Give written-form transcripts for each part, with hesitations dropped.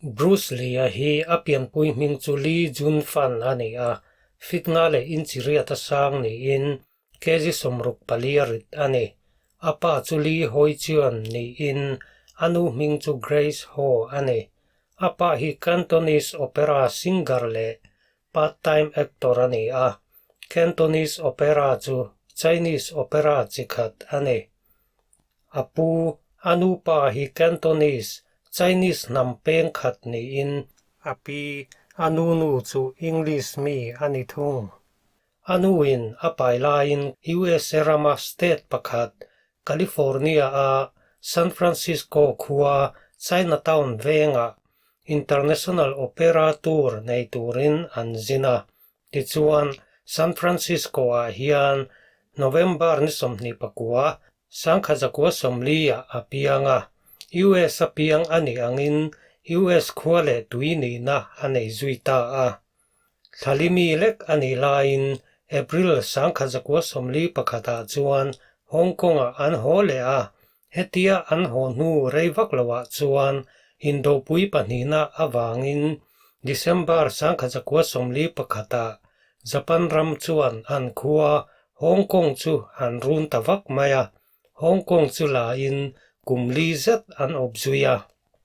Bruce Lee-a hi a pianpui hming chu Lee Jun Fan a ni a, feet nga leh inch riat a sang niin kg 64 a rit a ni. A pa chu Lee Hoi Chuan niin a nu hming chu Grace Ho a ni. A pa hi Cantonese opera singer leh part-time actor a ni a, Cantonese opera chu Chinese opera chi khat a ni. A pu, a nu pa hi Cantonese, Chinese hnam peng khat niin a pi, a nu nu chu English mi a ni thung. A nuin a pai laiin USA rama state pakhat, California-a San Francisco khua Chinatown vengah International Opera Tour nei turin an zin a. Tichuan, San Francisco-ah hian November ni 29, 1940-ah a piang a. US a piang a nih angin US khua leh tui nihna a nei zui ta a. Thlalimi lek a nih laiin April 1941-ah chuan Hong Kong-ah an haw leh a, hetia an haw hnu rei vak loah chuan Indopui pahnihna avangin December 1941-ah Japan ram chuan an khua Hong Kong chu an run ta vak mai a, Hong Kong chu lain kum li zet an awp zui a.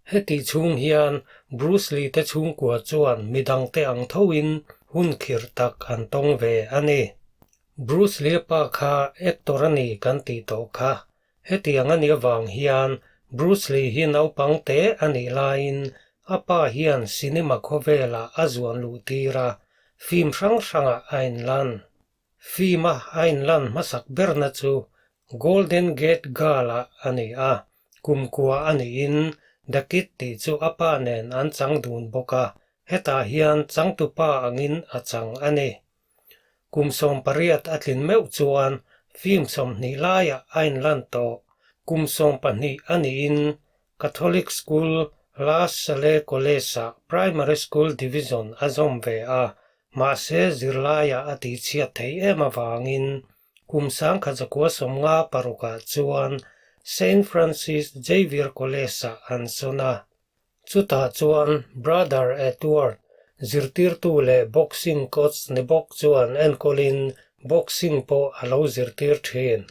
Heti chhung hian Bruce Lee te chhungkua chuan midangte ang thoin hun khirh tak an tawng ve a ni. Bruce Lee pa kha actor a ni kan tih tawh kha. Hetiang a nih avang hian Bruce Lee hi naupang te a nih laiin a pa hian cinema khawvelah a zuan luh tir a, film hrang hrangah a inlan. Film-a a inlan hmasak berna chu Golden Gate Girl-ah a ni a, kumkua a niin The Kid tih chu a pa nen an chang dun bawk a, hetah hian changtupa angin a chang a ni. Kum 18 a tlin meuh chuan film 20 laiah a inlan tawh. Kum 12 a niin Catholic School La Salle College-ah Primary School Division a zawm ve a, Mahse, zirlaiah a tihchhiat theih em avangin kum 1956-ah chuan Saint Francis Xavier College-ah an sawn a. Chutah chuan Brother Edward, zirtirtu leh boxing coach ni bawk chuan enkawlin boxing pawh a lo zirtir thin.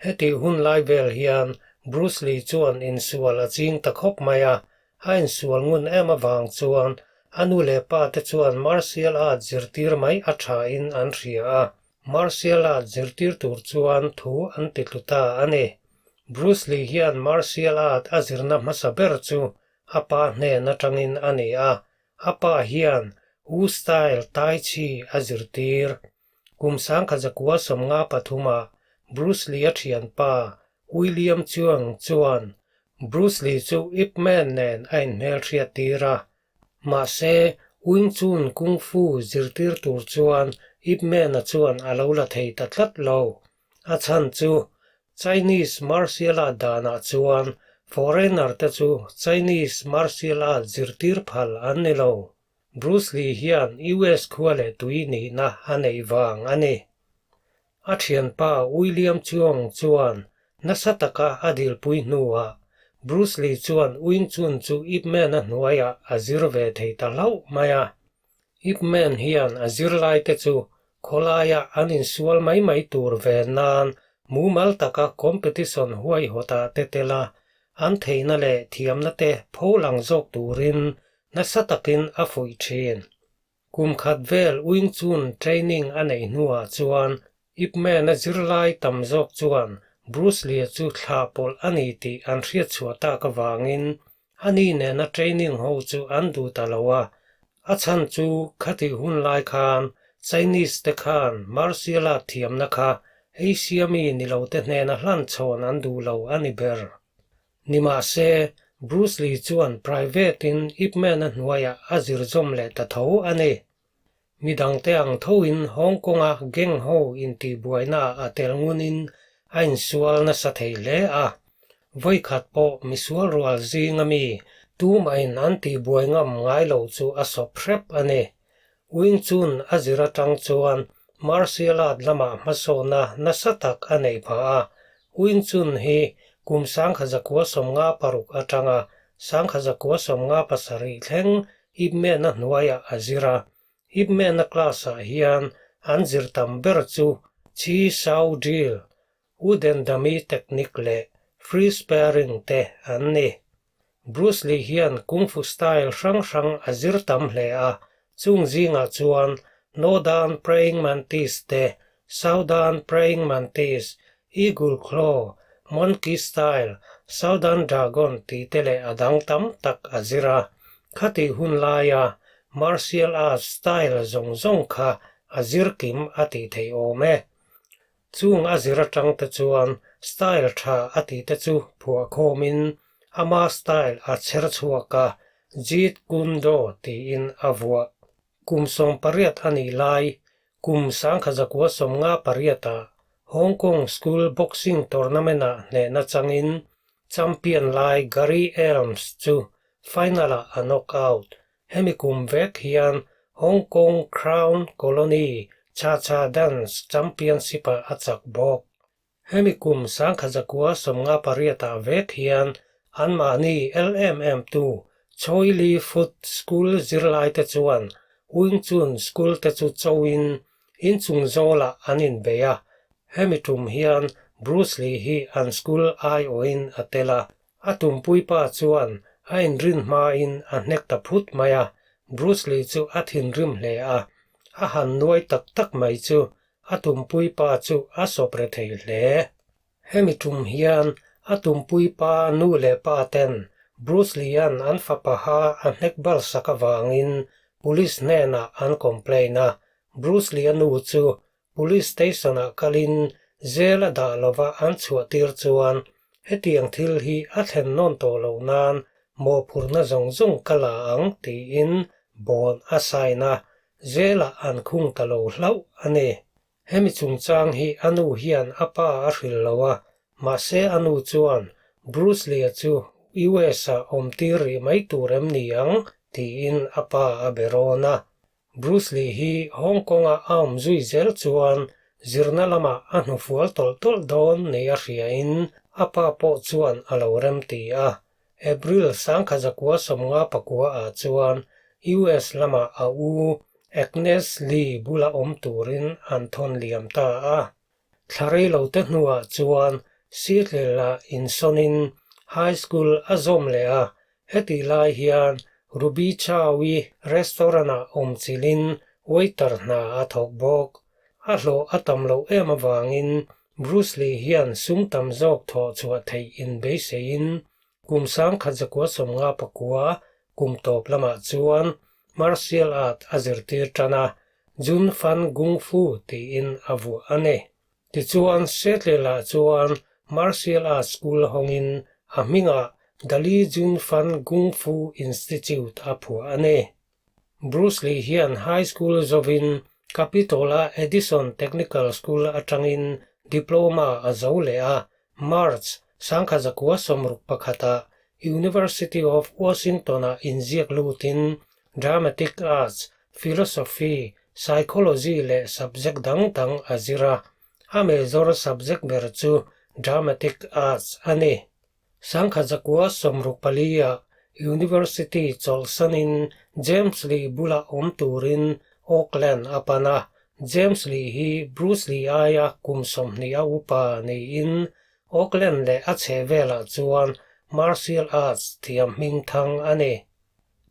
Hetih hun lai vel hian Bruce Lee chuan insual a ching ta khawp mai a, a insual ngun em avang chuan a nu leh pa te chuan martial art zirtir mai a tha in an hria a, martial art zirtir tur chuan thu an ti tlu ta a ni. Bruce Lee hian martial art a zirna hmasa ber chu a pa hnen atangin a ni a, a pa hian Wu style Tai Chi a zirtir. Kum 1953-ah Bruce Lee-a thianpa William Cheung chuan Bruce Lee chu Ip Man nen a inhmelhriat tir a. Mahse, Wing Chun Kung Fu zirtir tur chuan Ip Man-a chuan a lo la thei ta tlat lo. A chhan chu Chinese martial art danah chuan foreigner te chu Chinese martial art zirtir phal an ni lo. Bruce Lee hian US khua leh tui nihna a neih vang a ni. A thianpa William Cheung chuan nasa taka a dilpui hnuah Bruce Lee chuan Wing Chun chu Ip Man-a hnuaiah a zir ve thei ta hlauh mai a. Ip Man hian a zirlaite chu khawlaia an insual mai mai tur ve nan mumal taka competition huaihawtah te tel a, an theihna leh thiamna te pholang zawk turin nasa takin a fuih thin. Kum khat vel Wing Chun training a neih hnuah chuan Ip Man-a zirlai tam zawk chuan Bruce Lee-a chu thlah pawlh a ni tih an hriatchhuah tak avangin ani nena training ho chu an duh ta lo a. A chhan chu khatih hun lai khan Chinese te khan martial art thiamna kha Asia mi ni lo te hnena hlan chhawn an duh lo a ni ber. Nimahse, Bruce Lee chuan private-in Ip Man-a hnuaiah a zir zawm leh ta tho a ni. Midangte ang thoin Hong Kong-a gang ho intihbuainaah a tel ngunin a insual nasa thei hle a. Vawikhat pawh misual rual zinga mi tumahin an tihbuai ngam ngai lo chu a sawp hrep a ni. Wing Chun a zir atang chuan martial art lamah hmasawhna nasa tak a nei phah a. Wing Chun hi kum 1956 atanga. 1957 thleng Ip Man-a hnuaiah a zir a. Ip Man-a class-ah hian an zir tam ber chu Chi Sao Drill, Wooden Dummy Technique leh Free Sparring te an ni. Bruce Lee hian Kung Fu style hrang hrang a zir tam hle a, chung zingah chuan Northern Praying Mantis te, Southern Praying Mantis, Eagle Claw, Monkey Style, Southern Dragon tih te leh a dang tam tak a zir a. Khatih hun laia martial arts style zawng zawng kha a zir kim a tih theih awm e. Chung a zir atang te chuan style tha a tih te chu phuah khawmin ama style a chher chhuak a, Jeet Kune Do tiin a vuah. Kum 18 a nih lai, kum 1958 ah Hong Kong School Boxing Tournament-ah hnehna changin champion lai Gary Elms chu final-ah a knock out. Hemi kum vek hian Hong Kong Crown Colony Cha Cha Dance Championship-ah a chak bawk. Hemi kum 1958 ah vek hian anmahni LMM tu Choi Lee Foot School zirlaite chuan Wing Chun School te chu choin inchung zawlah an inbei a, hemi tum hian Bruce Lee hi an school aiawhin a tel a. A tumpuipa chuan a inrin hmain a hnek ta phut mai a, Bruce Lee chu a thinrim hle a, a han nuai tak tak mai chu a tumpuipa chu a sawp re thei hle. Hemi tum hian a tumpuipa nu leh pa ten Bruce Lee-a'n an fapa ha a hnek bal sak avangin police hnenah an complain a, Bruce Lee-a nu chu Police station-ah kalin jail a dah lova an chhuah tir chuan hetiang thil hi a thlen nawn tawh loh nan mawhphurhna zawng zawng ka la ang tiin bond a sign a, jail-ah an khung ta lo hlauh a ni. Hemi chungchang hi a nu hian a pa a hrilh lo a, mahse a nu chuan Bruce Lee-a chu US-ah awm tir rih mai tur em ni ang tiin a pa a be rawn a. Bruce Lee hi Hong Kong-a a awm zui zel chuan zirna lamah a hnufual tawlh tawlh dawn nei a hriain a pa pawh chuan a lo remti a. April 1959 ah chuan US lamah a u Agnes Lee bula awm turin an thawn liam ta a. Thla reilote hnuah chuan Seattle-ah insawnin high school a zawm leh a, hetih lai hian Ruby Chow-i restaurant-ah awm chilhin waiter hna a thawk bawk. A hlawh a tam loh em avangin Bruce Lee hian sum tam zawk thawh chhuah theih inbeiseiin kum 1959 kum tawp lamah chuan martial art a zirtir tan a, Jun Fan Gung Fu tiin a vuah a ni. Tichuan Seattle-ah chuan martial arts school hawngin a hmingah The Lee Jun Fan Gung Fu Institute a phuah a ni. Bruce Lee hian high school zovin Capitol-a Edison Technical School atangin diploma a zo leh a, March 1961-ah University of Washington-ah inziak lutin Dramatic Arts, Philosophy, Psychology leh subject dang dang a zir a. A major subject ber chu Dramatic Arts a ni. 1964-ah University chawlhsanin James Lee bula awm turin Oakland a pan a. James Lee hi Bruce Lee aia kum 20 a upa niin Oakland leh a chhehvelah chuan martial arts thiam hmingthang a ni.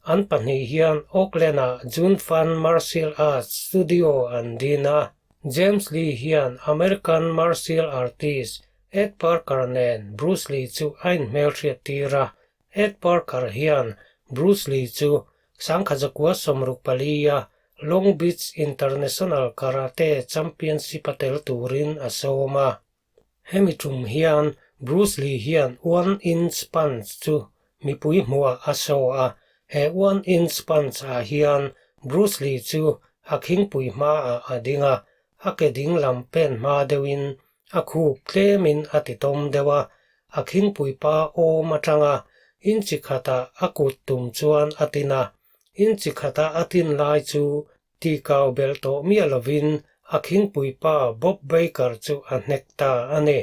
An pahnih hian Oakland-ah Jun Fan Martial Arts Studio an din a. James Lee hian American martial artist Ed Parker nen Bruce Lee chu a inhmelhriat tir a. Ed Parker hian Bruce Lee chu 1964-a Long Beach International Karate Championship-a tel turin a sawm a. Hemi tum hian Bruce Lee hian One Inch Punch chu mipui hmuah a show a, he One Inch Punch ah hian Bruce Lee chu a khingpui hmaah a ding a, a ke ding lam pen hma deuhin a khup tlemin a ti tawm deuh a, a khingpui pa awm atanga inchi khatah a kut tum chuan a tin a, inchi khata a tin lai chu Tikau belh tawh miah lovin a khingpui pa Bob Baker chu a hnek ta a ni.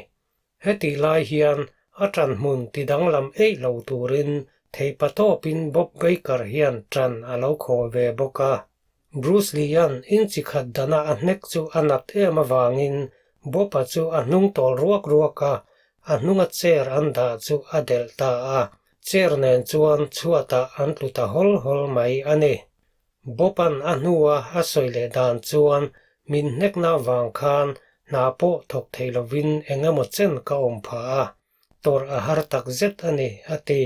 Hetih lai hian a ṭanhmun tidanglam eih lo turin Theihpatawpin Bob Baker hian ṭan a lo khawh ve bawk a. Bruce Lee-a'n inchi khat dana a hnek chu a nat em avangin Bob-a chu a hnung tawl ruak ruak a, a hnunga chair an dah chu a delh ta a, chair nen chuan chhuatah an tlu ta hawl hawl mai a ni. Bob-a'n a hnua a sawi leh dan chuan min hnekna vang khan hna pawh thawk thei lovin eng emaw chen ka awm phah a, tawrh a har tak zet a ni, a ti.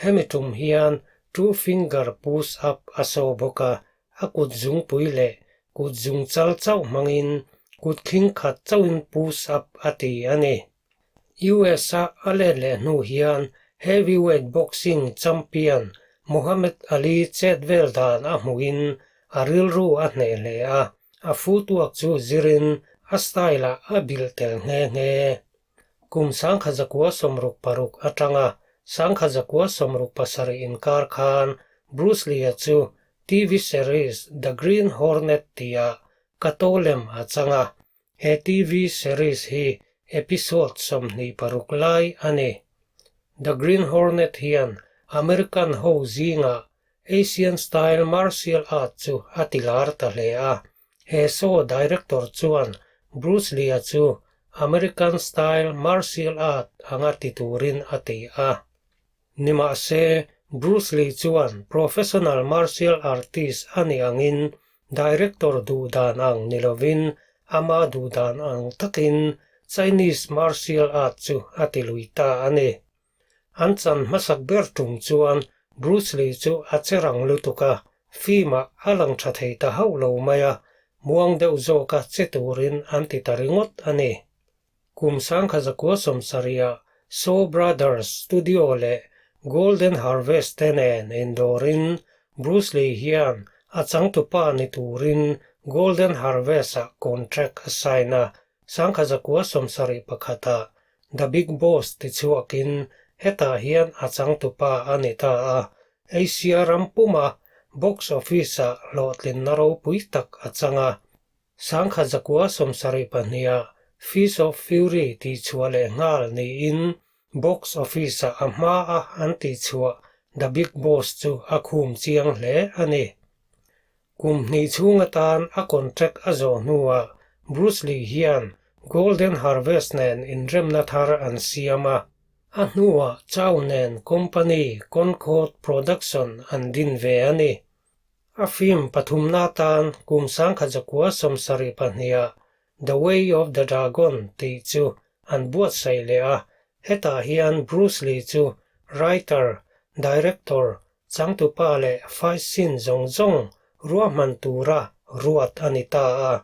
Hemi tum hian two finger push up a saw bawk a, a kut zungpui leh kut zung chal chauh hmangin kut khing khat chauhin push up a ti a ni. US a a let leh hnu hian heavyweight boxing champion Muhammad Ali chet vel dan a hmuhin a rilru a hneh hle a, a footwork chu zirin a style-ah a bilh tel nghe nghe. Kum 1966 atanga 1977 inkar khan Bruce Lee-a chu TV series The Green Hornet tihah Kato lem a chang a, he TV series hi episode 26 lai a ni. The Green Hornet hian American ho zingah Asian style martial art chu a ti lar ta hle a, He show director chuan Bruce Lee-a chu American style martial art anga ti turin a ti a. Nimahse, Bruce Lee chuan professional martial artist a nih angin director duh dan ang ni lovin ama duh dan ang takin Chinese martial art chu a ti lui ta a ni. An chan hmasak ber tum chuan Bruce Lee chu a che rang lutuk a, film-ah a lang tha thei ta hauh lo mai a, muang deuh zawka che turin an ti ta ringawt a ni. Kum 1970-ah Shaw Brothers Studio leh Golden Harvest te nen indawrin Bruce Lee hian a changtupa ni turin Golden Harvest-ah contract a sign a, 1971-ah The Big Boss ti chhuakin hetah hian a changtupa a ni ta a, Asia ram puma box office-ah hlawhtlinna ropui tak a chang a. 1972-ah Fist of Fury tihchhuah leh nghal niin box office-ah a hmaa an tihchhuah The Big Boss chu a khum chiang hle a ni. Kum hnih chhung atan a contract a zawh hnuah Bruce Lee hian Golden Harvest nen inremna thar an siam a. A hnuah Chow nen company Concord Production an din ve a ni. A film pathumna atan kum 1972-ah The Way of the Dragon tih chu an buatsaih leh a, hetah hian Bruce Lee chu writer, director, changtupa leh fight scene zawng zawng ruahman tura ruat a ni ta a.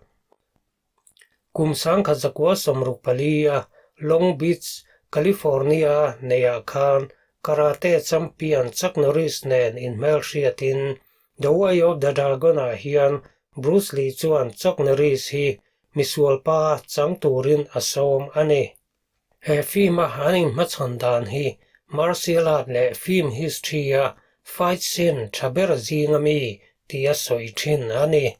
Kum 1964 a Long Beach, California neihah khan karate champion Chuck Norris nen inhmelhriatin The Way of the Dragon-ah hian Bruce Lee chuan Chuck Norris hi misualpa chang turin a sawm a ni. He film-a an inhmachhawn dan hi martial art leh film history-a fight scene tha ber zinga mi tia sawi thin a ni.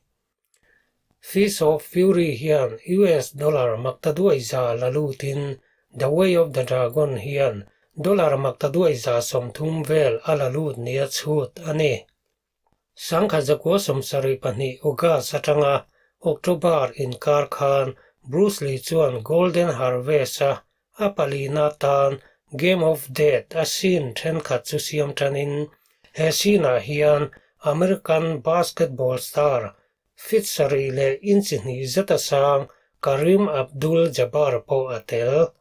Fist of Fury hian US dollar maktaduai za la lutin The Way of the Dragon hian dollar maktaduai za 30 vel a la lut nia chhut a ni. 1972 August atanga October inkar khan Bruce Lee chuan Golden Harvest-a a palina tan Game of Death a scene thenkhat chu siam tanin he scene-ah hian American basketball star feet sarih leh inchi hnih zeta sang Kareem Abdul-Jabbar pawh a tel.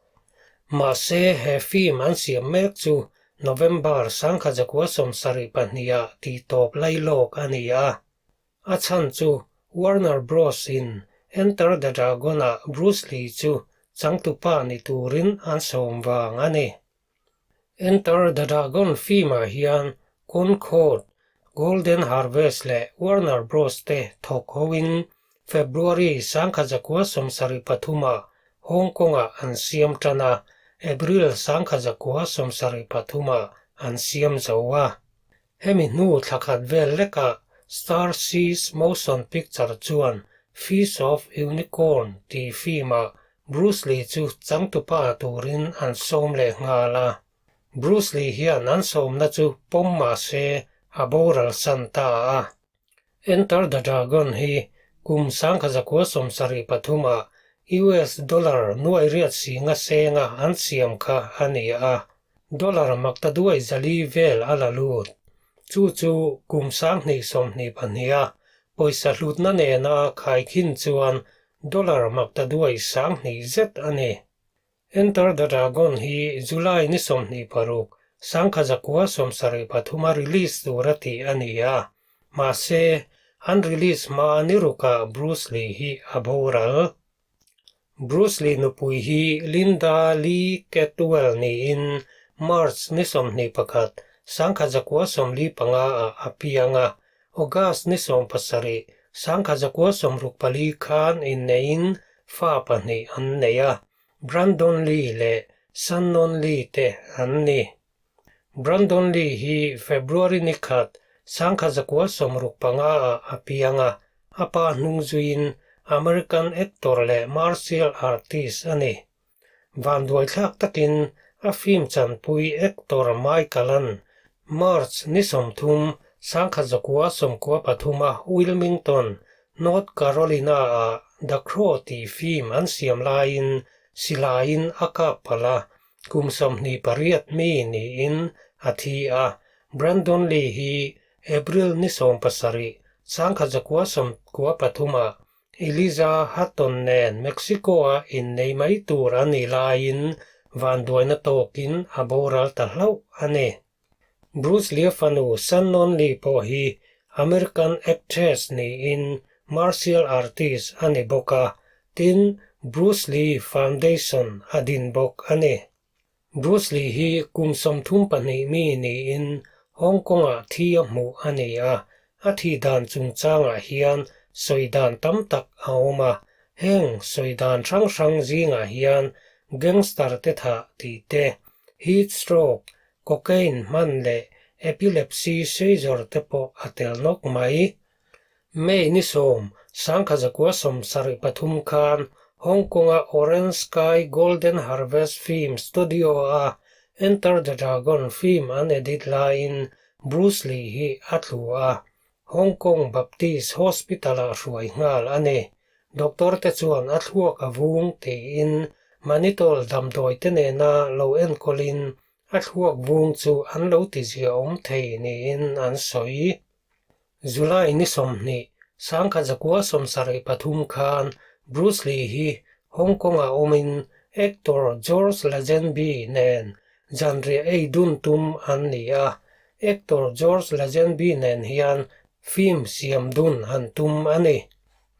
Mahse, he film an siam mek chu November 1972-ah tihtawp lailawk a ni a. A chhan chu Warner Bros in Enter the Dragon-ah Bruce Lee chu changtupa ni turin an sawm vang a ni. Enter the Dragon film-ah hian Concord, Golden Harvest leh Warner Bros te thawk hoin February 1973-ah Hong Kong-ah an siam tan a, April 1973-ah an siam zo a. Hemi hnu thla khat vel lekah Star Seas Motion Picture chuan Fist of Unicorn tih film-ah Bruce Lee chu changtupa turin an sawm leh nghal a. Bruce Lee hian an sawmna chu pawm mah se a boral san ta a. Enter the Dragon hi kum 1973 ah US dollar nuai riat singa senga an siam kha a ni a, dollar maktaduai zali vel a la lut. Chu chu kum 2022 a pawisa hlutna nena khaikhin chuan dollar maktaduai 2000 zet a ni. Enter the Dragon hi July ni 26, 1973 a release tur a tih a ni a, mahse, an release hma ni rukah Bruce Lee hi a boral. Bruce Lee nupui hi Linda Lee Cadwell niin March ni 21, 1945 ah a piang a, August ni 17, 1964 khan inneiin fa pahnih an nei a, Brandon Lee leh Shannon Lee te an ni. Brandon Lee hi February ni khat, 1965 ah a piang a, a pa hnung zuiin American actor leh martial artist a ni. Vanduaithlak takin a film chanpui actor Michael-a'n March ni 30, 1993 a Wilmington, North Carolina-ah The Crow tih film an siam laiin silaiin a kap palh a, kum 28 mi niin a thi a. Brandon Lee hi April ni 17, 1993 ah Eliza Hutton nen Mexico-a innei mai tur a nih laiin vanduaina tawkin a boral ta hlauh a ni. Bruce Lee-a fanu Shannon Lee pawh hi American actress niin martial artist a ni bawk a, tin Bruce Lee Foundation a din bawk a ni. Bruce Lee hi kum 32 mi niin Hong Kong-ah thi a hmuh a ni a, a thih dan chungchangah hian sawi dan tam tak a awm a, heng sawi dan hrang hrang zingah hian gangster te thah tih te, heat stroke, cocaine hman leh epilepsy seizure te pawh a tel nawk mai. May ni 10, 1973 khan Hong Kong-a Orange Sky Golden Harvest Film Studio-a Enter the Dragon film an edit laiin Bruce Lee hi a tlu a, Hong Kong Baptist Hospital-ah hruai nghal a ni. Doctor te chuan a thluak a vung tiin Manitol damdawi te nena lo enkawlin a thluak vung chu an lo tiziaawm thei niin an sawi. July ni 20, 1973 khan Bruce Lee hi Hong Kong-ah awmin actor George Lazenby nen zanriah ei dun tum an ni a, actor George Lazenby nen hian film siam dun an tum a ni.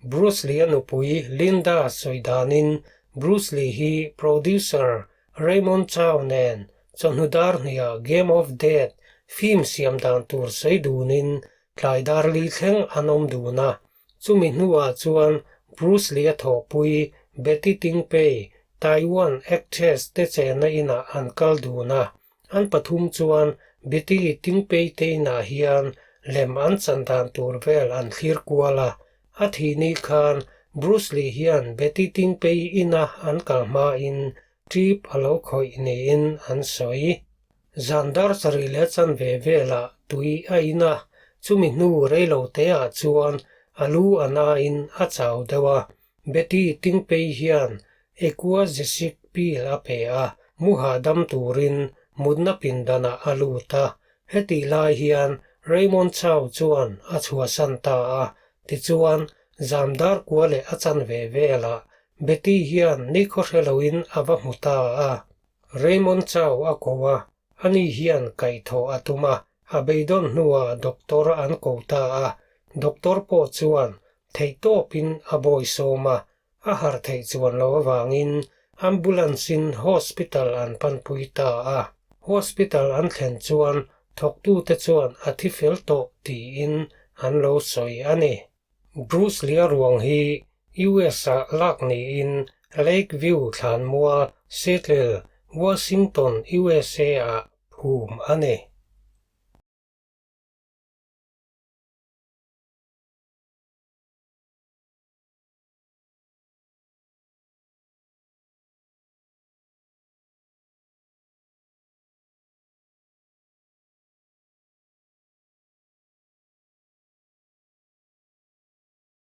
Bruce Lee-a nupui Linda sawi danin Bruce Lee hi producer Raymond Chow nen chawhnu dar hniah Game of Death film siam dan tur sawi dunin tlai dar li thleng an awm dun a. Chumi hnuah chuan Bruce Lee-a thawhpui Betty Ting Pei, Taiwan actress te chenna inah an kal dun a. An pathum chuan Betty Ting Pei te inah hian lem an chan dan tur vel an thlir kual a. A thih ni khan Bruce Lee hian Betty Ting Pei ina an kal hmain trip a lo khawih niin an sawi. Zan dar sarih leh chanve velah tui a in a, chumi hnu reilo teah chuan a lu a nain a chau deuh a. Betty Tingpei hian Equagesic pill a pe a, mu hahdam turin mutna pindanah a lut a. Hetih lai hian Raymond Chow chuan a chhuahsan ta a, tichuan zam dar kua leh a chanve velah Betty hian nikhaw hre loin a va hmu ta a. Raymond Chow a ko a, ani hian kaihthawh a tum a, a beidawn hnuah doctor an ko ta a, doctor pawh chuan theihtawpin a bawisawm a, a harh theih chuan lo avangin ambulance-in hospital an panpui ta a. Hospital an thlen chuan thawktute chuan a thi fel tawh tiin an lo sawi a ni. Bruce Lee-a ruang hi US-ah lak niin Lakeview thlanmual, Seattle, Washington, USA-ah phum a ni.